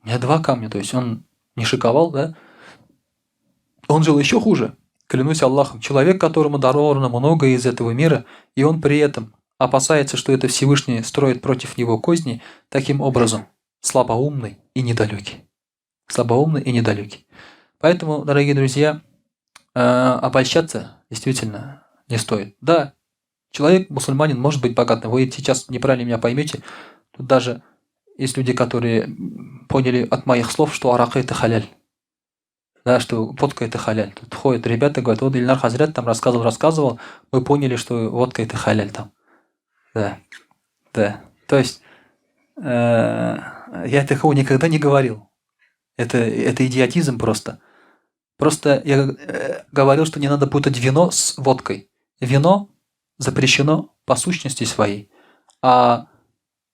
Speaker 1: У меня два камня, то есть он не шиковал, да? Он жил еще хуже. Клянусь Аллахом, человек, которому даровано многое из этого мира, и он при этом опасается, что это Всевышний строит против него козни, таким образом, слабоумный и недалекий. Слабоумный и недалекий. Поэтому, дорогие друзья, обольщаться действительно не стоит. Да, человек, мусульманин, может быть богатым. Вы сейчас неправильно меня поймете. Тут даже есть люди, которые поняли от моих слов, что арак – это халяль. Да, что водка это халяль. Тут ходят ребята, говорят, вот Ильнар Хазрят там рассказывал, рассказывал, мы поняли, что водка это халяль там. Да, да. То есть я такого никогда не говорил. Это идиотизм просто. Просто я говорил, что не надо путать вино с водкой. Вино запрещено по сущности своей, а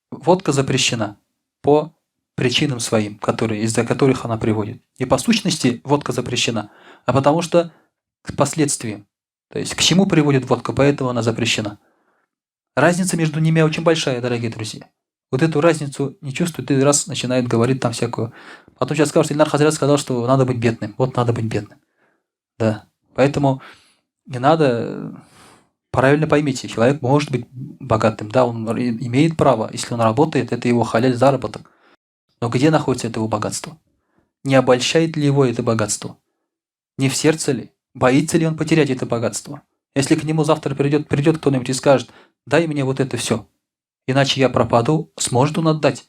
Speaker 1: водка запрещена по причинам своим, которые, из-за которых она приводит. Не по сущности водка запрещена, а потому что к последствиям. То есть к чему приводит водка, поэтому она запрещена. Разница между ними очень большая, дорогие друзья. Вот эту разницу не чувствует, и раз начинает говорить там всякую. Потом сейчас скажут, Ильнар Хазрят сказал, что надо быть бедным. Вот надо быть бедным. Да. Поэтому не надо. Правильно поймите, человек может быть богатым, да, он имеет право, если он работает, это его халяль заработок. Но где находится это его богатство? Не обольщает ли его это богатство? Не в сердце ли? Боится ли он потерять это богатство? Если к нему завтра придет кто-нибудь и скажет, дай мне вот это все, иначе я пропаду, сможет он отдать?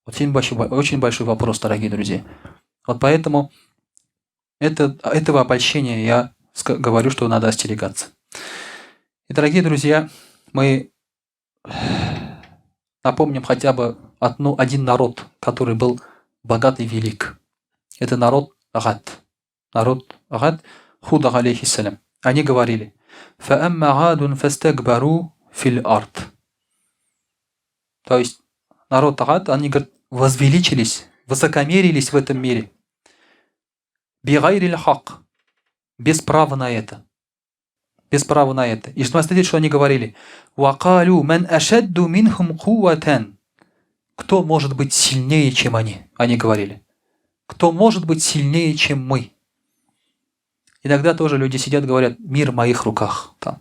Speaker 1: Очень большой вопрос, дорогие друзья. Вот поэтому этого обольщения я говорю, что надо остерегаться. И, дорогие друзья, мы напомним хотя бы один народ, который был богат и велик. Это народ Гад. Народ Гад, Худа, алейхиссалям. Они говорили: «فأما عاد فاستكبروا في الأرض». То есть народ Гад, они, говорят, возвеличились, высокомерились в этом мире. بغير الحق. Без права на это. Без права на это. И смотрите, что они говорили. وقالوا من أشد منهم قوة. Кто может быть сильнее, чем они? Они говорили. Кто может быть сильнее, чем мы? Иногда тоже люди сидят, говорят, мир в моих руках. Там.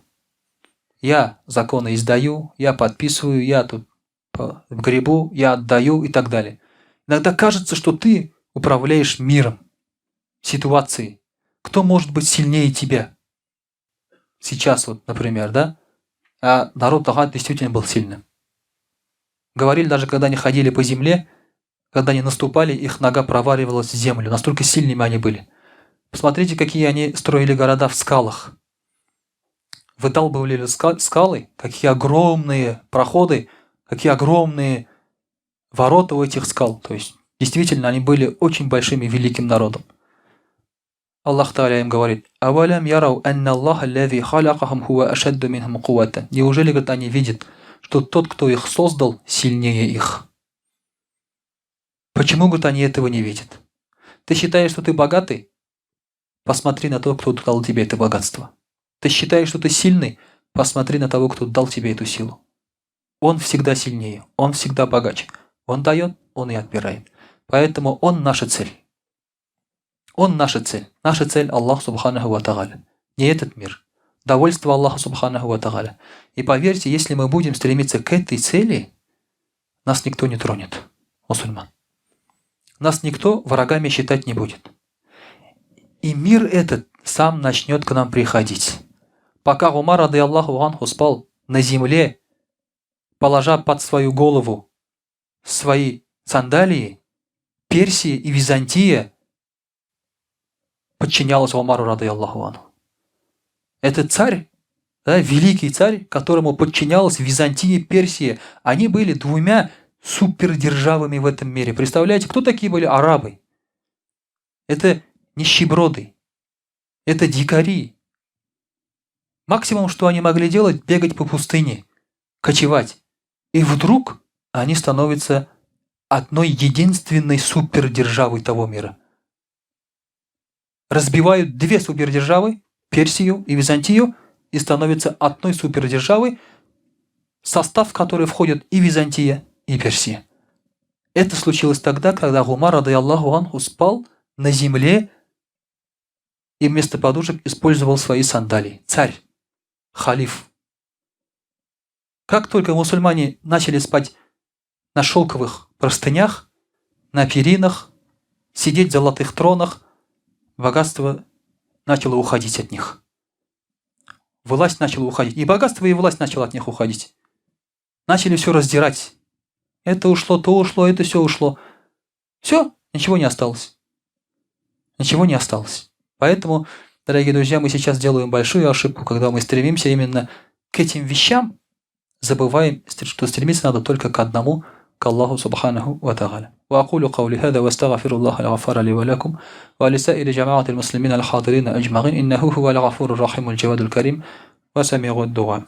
Speaker 1: Я законы издаю, я подписываю, я тут гребу, я отдаю и так далее. Иногда кажется, что ты управляешь миром, ситуацией. Кто может быть сильнее тебя? Сейчас вот, например, да? А народ Гад действительно был сильным. Говорили, даже когда они ходили по земле, когда они наступали, их нога проваливалась в землю. Настолько сильными они были. Посмотрите, какие они строили города в скалах. Выдалбывали скалы, какие огромные проходы, какие огромные ворота у этих скал. То есть, действительно, они были очень большим и великим народом. Аллах Тааля им говорит: «أولم يروا أن الله الذي خلقهم هو أشد منهم قوة». Неужели, говорит, они видят, что тот, кто их создал, сильнее их? Почему, говорит, они этого не видят? Ты считаешь, что ты богатый? Посмотри на того, кто дал тебе это богатство. Ты считаешь, что ты сильный? Посмотри на того, кто дал тебе эту силу. Он всегда сильнее, он всегда богаче. Он дает, он и отбирает. Поэтому он наша цель. Он наша цель. Наша цель Аллах سبحانه وتعالى. Не этот мир. Довольство Аллаха سبحانه وتعالى. И поверьте, если мы будем стремиться к этой цели, нас никто не тронет, мусульман. Нас никто врагами считать не будет. И мир этот сам начнет к нам приходить. Пока Умар, رضي الله عنه, спал на земле, положа под свою голову свои сандалии, Персия и Византия подчинялась Умару, رضي الله عنه. Это царь, да, великий царь, которому подчинялась Византия и Персия. Они были двумя супердержавами в этом мире. Представляете, кто такие были арабы? Это нищеброды, это дикари. Максимум, что они могли делать, бегать по пустыне, кочевать. И вдруг они становятся одной единственной супердержавой того мира. Разбивают две супердержавы, Персию и Византию, и становятся одной супердержавой, в состав которой входят и Византия, и Персия. Это случилось тогда, когда Умар, رضي الله عنه, спал на земле и вместо подушек использовал свои сандалии. Царь, халиф. Как только мусульмане начали спать на шелковых простынях, на перинах, сидеть в золотых тронах, богатство начало уходить от них. Власть начала уходить. И богатство, и власть начала от них уходить. Начали все раздирать. Это ушло, то ушло, это все ушло. Все, ничего не осталось. Ничего не осталось. Поэтому, дорогие друзья, мы сейчас делаем большую ошибку, когда мы стремимся именно к этим вещам, забываем, что стремиться надо только к одному, к Аллаху Субханаху Ва Тааля. وأقول قولي هذا واستغفر الله الغفار لي ولكم ولسائر جماعة المسلمين الحاضرين أجمعين إنه هو الغفور الرحيم الجواد الكريم وسميع الدعاء.